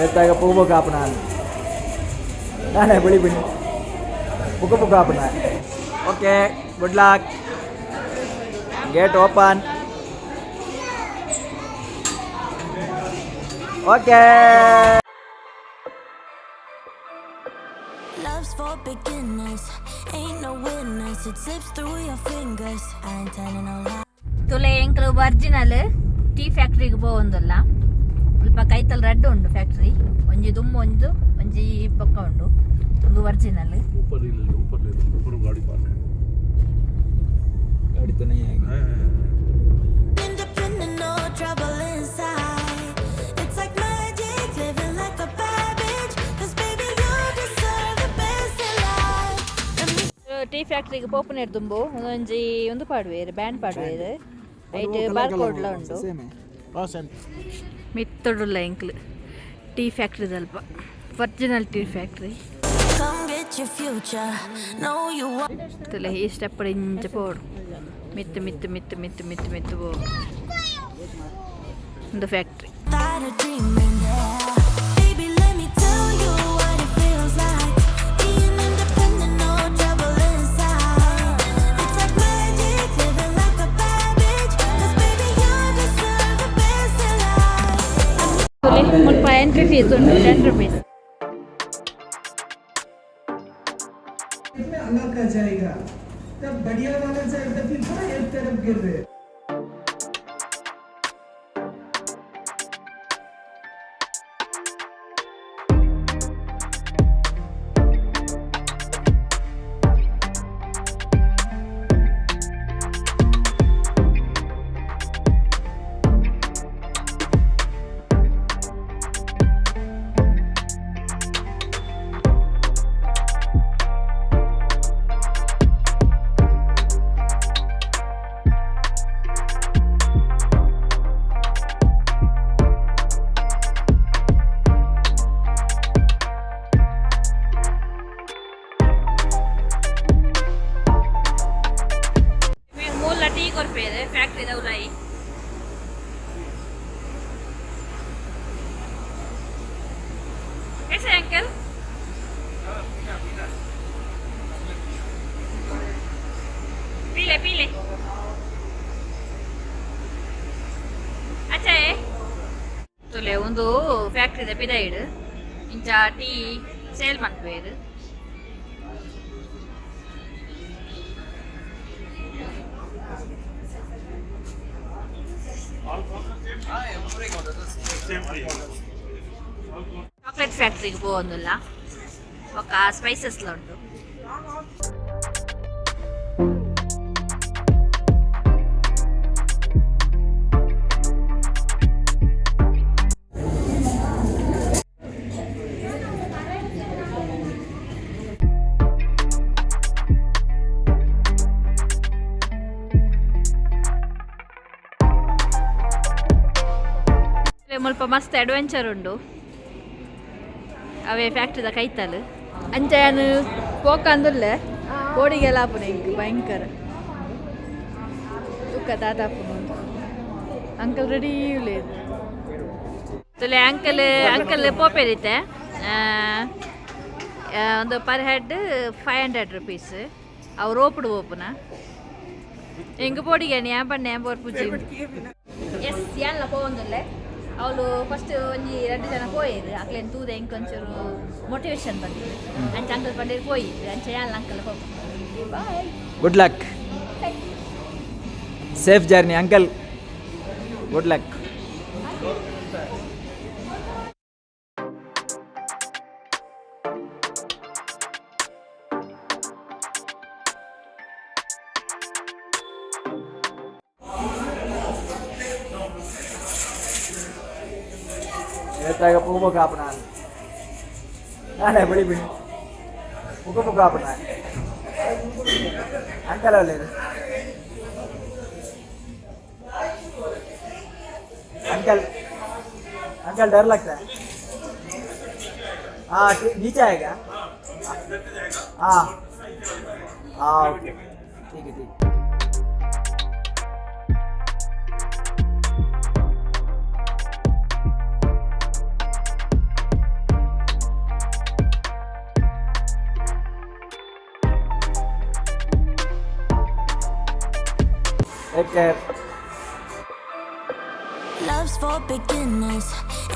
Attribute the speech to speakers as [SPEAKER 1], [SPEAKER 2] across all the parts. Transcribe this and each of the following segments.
[SPEAKER 1] ಏತಾಗ ಪೂಬ ಕಾಪುನ ನಾನೇ ಬಿಳಿ ಬಿಳಿ ಪುಕ ಪುಕ ಆಪುನ. Okay, good luck. Gate open. Okay.
[SPEAKER 2] Love's for beginners, ain't no winners. It slips through your fingers. I ain't telling no lie.
[SPEAKER 3] ತುಲೆ ಎಂಕ್ಲು ಒರಿಜಿನಲ್ ಟೀ ಫ್ಯಾಕ್ಟ್ರಿಗೆ ಪೋವೊಂದುಲ್ಲ. ಸ್ವಲ್ಪ ಕೈತಲ್ ರಡ್ಡ್ ಉಂಡು ಫ್ಯಾಕ್ಟ್ರಿ. ಒಂಜಿ ದುಮ್ಮು ಒಂದು, ಒಂಜಿ ಬೊಕ್ಕ ಉಂಡು. ಒಂದು ಒರಿಜಿನಲ್.
[SPEAKER 4] ऊपर ही ले लो, ऊपर ले लो। ऊपर गाड़ी पार्क है।
[SPEAKER 1] ಗಾಡಿ तो नहीं आएगी।
[SPEAKER 4] है, है, है।
[SPEAKER 2] Independent, no trouble inside. It's like magic, living like a bad bitch. 'Cause baby, you deserve the best in life. Let me
[SPEAKER 3] tea ಫ್ಯಾಕ್ಟ್ರಿಗೆ ಪೋಪುನೇರ್ ದುಂಬು ಒಂಜಿ ಒಂದು ಪಾಡುವೇರು, ಬ್ಯಾಂಡ್ ಪಾಡುವೇರು. ಐಟ್ ಬಾರ್ ಕೋಡ್ಲ ಉಂಡು. ಮಿತ್ತೊಡುಲ್ಲ ಎಂಕ್ಲು ಟೀ ಫ್ಯಾಕ್ಟ್ರಿ ದಲ್ಪ, original tea factory.
[SPEAKER 2] Come get your future. Know you want.
[SPEAKER 3] ತುಲೆ ಈ ಸ್ಟೆಪ್ ಇಂಚ ಪೋಡು, ಮಿತ್ತು ಮಿತ್ತು ಮಿತ್ತು ಮಿತ್ತು ಮಿತ್ತು ಮಿತ್ತು ಪೋಡು. ಒಂದು factory.
[SPEAKER 2] Tired of dreaming. Baby, let me tell you what it feels like. Being independent, no trouble inside. It's like magic, living like a bad bitch. 'Cause baby, you deserve the best in life.
[SPEAKER 3] ತುಲೆ ಮುಲ್ಪ entry fees ಉಂಟು, 10 rupees.
[SPEAKER 5] में अलग आ जाएगा, तब बढ़िया वाला फिर थोड़ा एक तरफ गिर रहे।
[SPEAKER 3] ಮೂಲ ಟೀ ಕೊರ್ಪೇರು ಫ್ಯಾಕ್ಟ್ರಿ ಉಲಾಯಿ. कैसे है अंकल? पी ले, पी ले। अच्छा है. ತುಲೆ ಒಂದು ಫ್ಯಾಕ್ಟ್ರಿದ ಪಿದೈಡ್ ಇಂಚ ಟೀ ಸೇಲ್ ಮನ್ಪುವೆರ್. ಚಾಕ್ಲೇಟ್ ಫ್ಯಾಕ್ಟ್ರಿಗೆ ಪೋವೊಂದುಲ್ಲ. ಬೊಕ್ಕ ಸ್ಪೈಸಸ್ಲ ಉಂಟು. ಮುಲ್ಪ ಮಸ್ತ್ ಅಡ್ವೆಂಚರ್ ಉಂಡು ಅವೇ ಫ್ಯಾಕ್ಟ್ರಿದ ಕೈತಲ್. ಅಂಚ ಯಾನ್ ಪೋಕಂದುಲ್ಲೆ, ಕೋಡಿಗೆಲ್ಲ ಆಪುನ ಎಂಕ್ ಭಯಂಕರ ತುಕ್ಕ ದಾದಾಪುನ. ಅಂಕಲ್ ರೆಡಿ ಉಲ್ಲೆರ್. ತುಲೆ ಅಂಕಲ್, ಅಂಕಲ್ ಪೋಪೆರಿತ್ತೆ. ಒಂದು ಪರ್ ಹೆಡ್ 500 ರುಪೀಸ್. ಅವು ರೋಪುಡು ಪೋಪುನ. ಎಂಕ್ ಪೋಡಿಗೆ ಯಾನ್ ಪಂಡೆ ಯಾನ್ ಪೋರ್ಪುಜಿ. ಎಸ್, ಯಾನ್ಲ ಪೋವೊಂದುಲ್ಲೆ. ಅವಳು ಫಸ್ಟ್ ಒಂಜಿ ರಡ್ಡ್ ಜನ ಪೋಯೆರ್. ಅಕ್ಲೆನ್ ತೂದೆ ಎಂಕ್ ಒಂಚೂರು ಮೋಟಿವೇಶನ್ ಬಂದಿದೆ. ಅಂಚ ಅಂಕಲ್ ಪಂಡೇರ್ ಪೋಯಿ. ಅಂಚ ಯಾನ್ಲ ಅಂಕಲ್ ಪೋಪ. Bye.
[SPEAKER 1] Good luck, safe journey, uncle. Good luck. ಏತಾಗ ಪೂಬ ಕಾಪುನ ನಾನೇ ಬಿಳಿ ಬಿಳಿ ಪುಕ ಪುಕ ಆಪುನ. ಅಂಕಲ್ ಅಲ್ಲ. अंकल, अंकल, डर लगता है। हाँ, ठीक, नीचे आएगा। हाँ हाँ, ओके, ठीक है, ठीक। Take care.
[SPEAKER 2] Love's for beginners,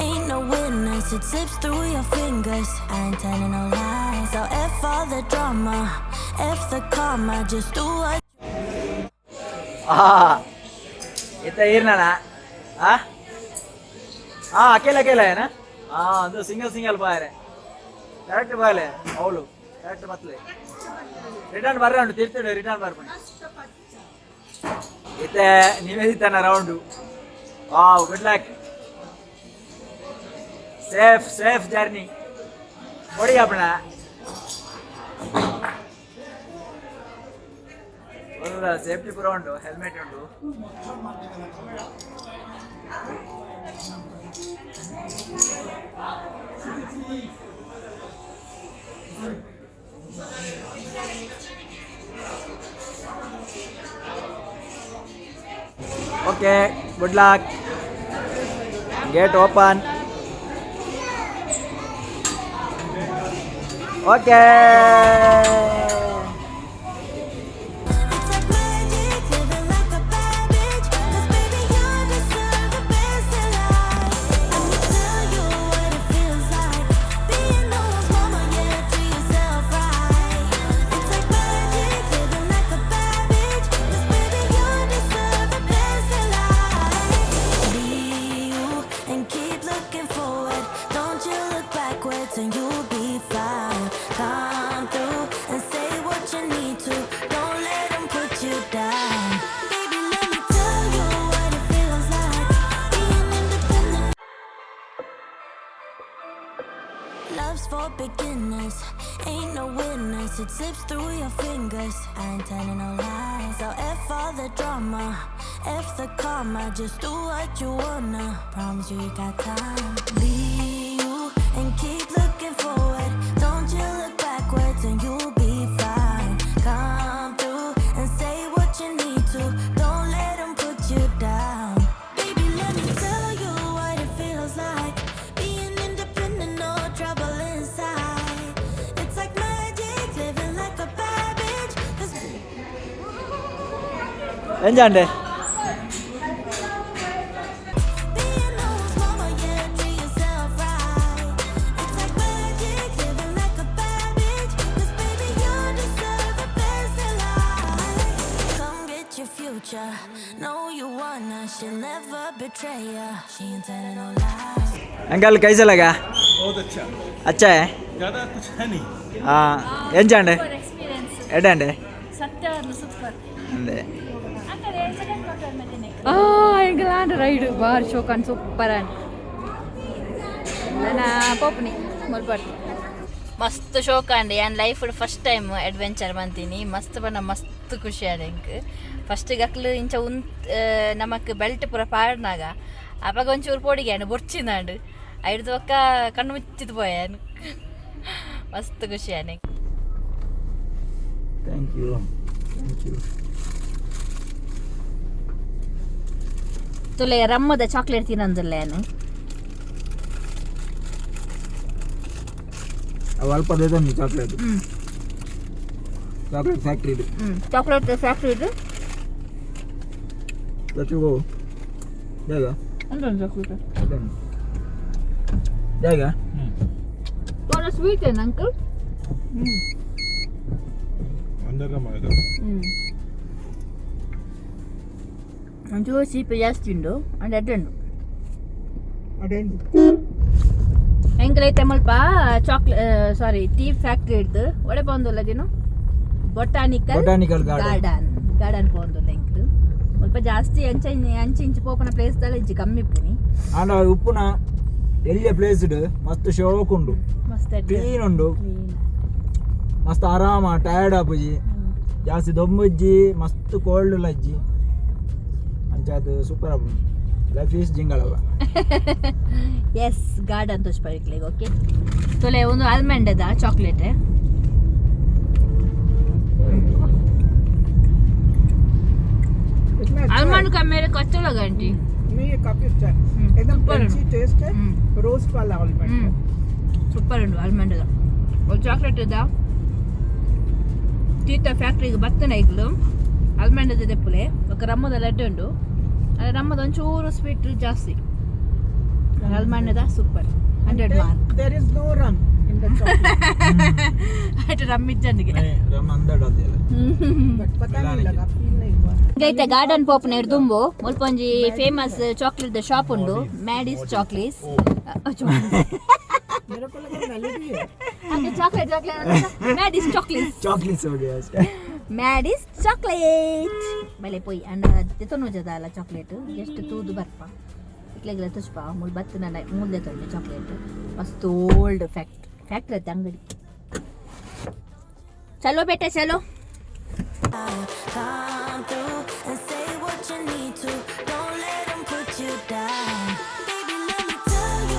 [SPEAKER 2] ain't no witness. It slips through your fingers. I ain't telling no lies. So F all the drama, F the karma. Just do what.
[SPEAKER 1] ಆ ಇತ್ತ ಈರ್ನಣ. ಆ ಆ ಅಕೇಲ ಅಕೇಲ ಏನ? ಆ ಅದು ಸಿಂಗಲ್ ಸಿಂಗಲ್ ಬಾಯರೆ. ಕರೆಕ್ಟ್ ಬಾಯಲೆ ಅವಳು correct ಮತ್ಲೆ return ಬರ್ರ ಉಂಟು ತಿರ್ತಿಡು ರಿಟರ್ನ್ ಬರ್ಪುಂಡು. ಇತ್ತೆ ನಿವೇದಿತನ round. Wow, good luck, safe safe journey. ಕೊಡಿ ಅಪ್ಪಣ. ಸೇಫ್ಟಿ ಪೂರ ಉಂಟು, ಹೆಲ್ಮೆಟ್ ಉಂಟು. Okay, good luck. Gate open. Okay.
[SPEAKER 2] It's like magic, living like a bad bitch. 'Cause baby, you deserve the best of life. Let me tell you what it feels like. Being no one's mama, yeah, treat yourself right. It's like magic, living like a bad bitch. 'Cause baby, you deserve the best of life. Be you and keep looking forward. Don't you look backwards and you'll be fine. Come through and say what you need to. Don't let 'em put you down. Baby, let me tell you what it feels like. Being independent. Love's for beginners, ain't no witness. It slips through your fingers. I ain't telling no lies. So F all the drama, F the karma. Just do what you wanna. Promise you, you got time. Be you and keep looking forward. Don't you look backwards and you'll be fine. Come through and say what you need to. Don't let 'em put you down. Baby, let me tell you what it feels like. Being independent, no trouble inside. It's like magic, living like a bad bitch. 'Cause
[SPEAKER 1] ಎಂಜಾಂಡೆ?
[SPEAKER 2] Being no one's mama, yeah, treat yourself right. It's like magic, living like a bad bitch. 'Cause baby, you deserve the best of life. Come get your future. Know you wanna, she'll never betray ya. She ain't telling no lies.
[SPEAKER 1] Uncle, कैसा लगा?
[SPEAKER 4] बहुत अच्छा।
[SPEAKER 1] अच्छा है।
[SPEAKER 4] ज़्यादा कुछ है नहीं।
[SPEAKER 1] ಹಾಂ, ಎಂಜಾಂಡೆ?
[SPEAKER 3] ಎಕ್ಸ್ಪೀರಿಯನ್ಸ್.
[SPEAKER 1] ಎಡಂಡೆ?
[SPEAKER 3] ಸತ್ಯ ಸೂಪರ್.
[SPEAKER 1] ಅಂದೆ.
[SPEAKER 3] ಎಂಕಲಾಂಡ ರೈಡ್ ಬಾರಿ ಶೋಕನ್, ಸೂಪರ್ ಅಂಡ್ ನನ್ನ ಪೋಪುನಿ ಮುಲ್ಪಟ್ ಮಸ್ತ್ ಶೋಕಾಂಡ್. ಯಾನ್ ಲೈಫ್ ಫಸ್ಟ್ ಟೈಮ್ ಅಡ್ವೆಂಚರ್ ಮಂತೀನಿ. ಮಸ್ತ್ ಬಣ್ಣ ಮಸ್ತ್ ಖುಷಿ ಆಂಡ್ ಎಂಕ್. ಫಸ್ಟ್ ಅಕ್ಲು ಇಂಚ ಉಂತ್ ನಮಕ್ ಬೆಲ್ಟ್ ಪೂರ ಪಾಡ್ನಾಗ ಅಪಗ ಒಂಚೂರು ಪೋಡಿಗೆ ಆಂಡ್ ಬೊರ್ಚಿನಾಂಡ್. ಐಡ್ದು ಬೊಕ್ಕ ಕಣ್ಣು ಮುಚ್ಚಿದ್ ಪೋಯಾನ್. ಮಸ್ತ್ ಖುಷಿ ಆಂಡ್ ಎಂಕ್.
[SPEAKER 1] Thank you, thank you.
[SPEAKER 3] ತುಲೆ ರಮ್ಮದ ಚಾಕ್ಲೇಟ್ ತಿನ್ನಂದಿಲ್ಲ ಯಾನು.
[SPEAKER 1] ಅವು ಅಲ್ಪ ದೇದೊಂದು ಚಾಕ್ಲೇಟ್, ಚಾಕ್ಲೇಟ್ ಫ್ಯಾಕ್ಟ್ರಿ ಇದು.
[SPEAKER 3] ಚಾಕ್ಲೇಟ್ ಫ್ಯಾಕ್ಟ್ರಿ ಇದು.
[SPEAKER 1] Let's go. ಬೇಗ.
[SPEAKER 3] ಚಾಕ್ಲೇಟ್.
[SPEAKER 1] ಬೇಗ.
[SPEAKER 3] ತೋಡ ಸ್ವೀಟ್ ಏನು ಅಂಕಲ್?
[SPEAKER 4] अंदर का मजा।
[SPEAKER 3] ಒಂಚೂರು ಸೀಪೆ ಜಾಸ್ತಿ ಉಂಡು ಅಂಡ್ ಅಡ್ಡೆ ಉಂಡು. ಎಂಕಲ್ ಐತೆ ಮುಲ್ಪ ಚಾಕ್ಲೇಟ್, ಸಾರಿ, ಟೀ ಫ್ಯಾಕ್ಟ್ರಿ ಹಿಡ್ದು ಒಡೆ ಪೋಂದುಲ್ಲ ದಿನ botanical
[SPEAKER 1] botanical garden.
[SPEAKER 3] Garden, garden ಪೋಂದುಲ್ಲ. ಎಂಕ್ಲು ಮುಲ್ಪ ಜಾಸ್ತಿ ಅಂಚ ಅಂಚೆ ಇಂಚ ಪೋಪನ ಪ್ಲೇಸ್ ದಾಲ ಇಜ್ಜಿ, ಕಮ್ಮಿ ಪುನಿ.
[SPEAKER 1] ಆಂಡ ಉಪ್ಪುನ ಎಲ್ಲಿಯ ಪ್ಲೇಸ್ ಮಸ್ತ್ ಶೋಕ್ ಉಂಡು.
[SPEAKER 3] ಮಸ್ತ್.
[SPEAKER 1] ಕ್ಲೀನ್ ಉಂಡು, ಮಸ್ತ್ ಆರಾಮ. ಟಯರ್ಡ್ ಆಪುಜಿ ಜಾಸ್ತಿ, ದೊಂಬುಜ್ಜಿ, ಮಸ್ತ್ ಕೋಲ್ಡ್ ಲಜ್ಜಿ. ಅಂಚ ಅದು ಸೂಪರ್ ಆಪುಂಡು. ಲೈಫ್ is ಜಿಂಗಳಲ್ಲ.
[SPEAKER 3] ಎಸ್, ಗಾರ್ಡನ್ ತೋಚ್ಪೈಕ್ಲೆಗ್. ಓಕೆ, ತೊಲೆ ಒಂದು ಆಲ್ಮಂಡ್ ಅದ ಚಾಕ್ಲೇಟ್.
[SPEAKER 5] इसमें अच्छा
[SPEAKER 3] आलमंड का मेरे को अच्छा लगा आंटी।
[SPEAKER 5] है। नहीं, ये काफी अच्छा है, एकदम
[SPEAKER 3] सुपर है।
[SPEAKER 5] क्रंची टेस्ट है। रोस्ट वाला आलमंड है।
[SPEAKER 3] ಸೂಪರ್ ಉಂಡು ಆಲ್ಮಂಡ್ ಅದ ಒಂದು ಚಾಕ್ಲೇಟ್ ಅದ. ಟೀತ ಫ್ಯಾಕ್ಟ್ರಿಗೆ ಬತ್ತನ ಈಗಲು. ಆಲ್ಮಂಡ್ ದೆಪ್ಪುಲೆ. ఒక ರಮ್ಮದ ಲಡ್ಡು ಉಂಡು. ಅಲ್ಲ, ರಮ್ಮದ ಒಂಚೂರು ಸ್ವೀಟ್ ಜಾಸ್ತಿ. ಆಲ್ಮಂಡ್ದ super, 100 mark.
[SPEAKER 5] There is no rum in the chocolate.
[SPEAKER 3] ಆಯ್ತು, ರಮ್ ಇಜ್ಜಂದಿಗೆ.
[SPEAKER 1] रम अंदर डाल दिया.
[SPEAKER 5] बट पता नहीं लगा, फील नहीं हुआ.
[SPEAKER 3] ಐತೆ ಗಾರ್ಡನ್ ಪೋಪುನ ದುಂಬು ಮುಲ್ಪೊಂಜಿ ಫೇಮಸ್ ಚಾಕ್ಲೇಟ್ the shop ಉಂಡು, ಮ್ಯಾಡಿಸ್ ಚಾಕ್ಲೇಟ್ಸ್.
[SPEAKER 5] मेरे को लगा मेलोडी है.
[SPEAKER 3] ಚಾಕ್ಲೇಟ್ ಚಾಕ್ಲೇಟ್, ಮ್ಯಾಡಿಸ್ ಚಾಕ್ಲೇಟ್ಸ್.
[SPEAKER 1] चॉकलेट्स हो गया इसका.
[SPEAKER 3] ಮ್ಯಾಡಿಸ್ ಚಾಕ್ಲೇಟ್ ಬಲೆ ಪೋಯಿ ಅಂಡ ದೆತೊನುಜದಾಲ ಚಾಕ್ಲೇಟ್ ಜಸ್ಟ್ ತೂದು ಬರ್ಪ. ಇಕ್ಲೆಗ್ಲ ತುಷ್ಪ ಮುಲ್ ಬತ್ತು ನನ್ನ ಮೂಲ್ ದೆತೊಂಡೆ ಚಾಕ್ಲೇಟ್. ಮಸ್ತ್ ಓಲ್ಡ್ ಫ್ಯಾಕ್ಟ್ರಿ ಅತ್ತ ಅಂಗಡಿ. ಚಲೋ ಬೇಟೆ, ಚಲೋ.
[SPEAKER 2] Come through and say what you need to. Don't let 'em put you down.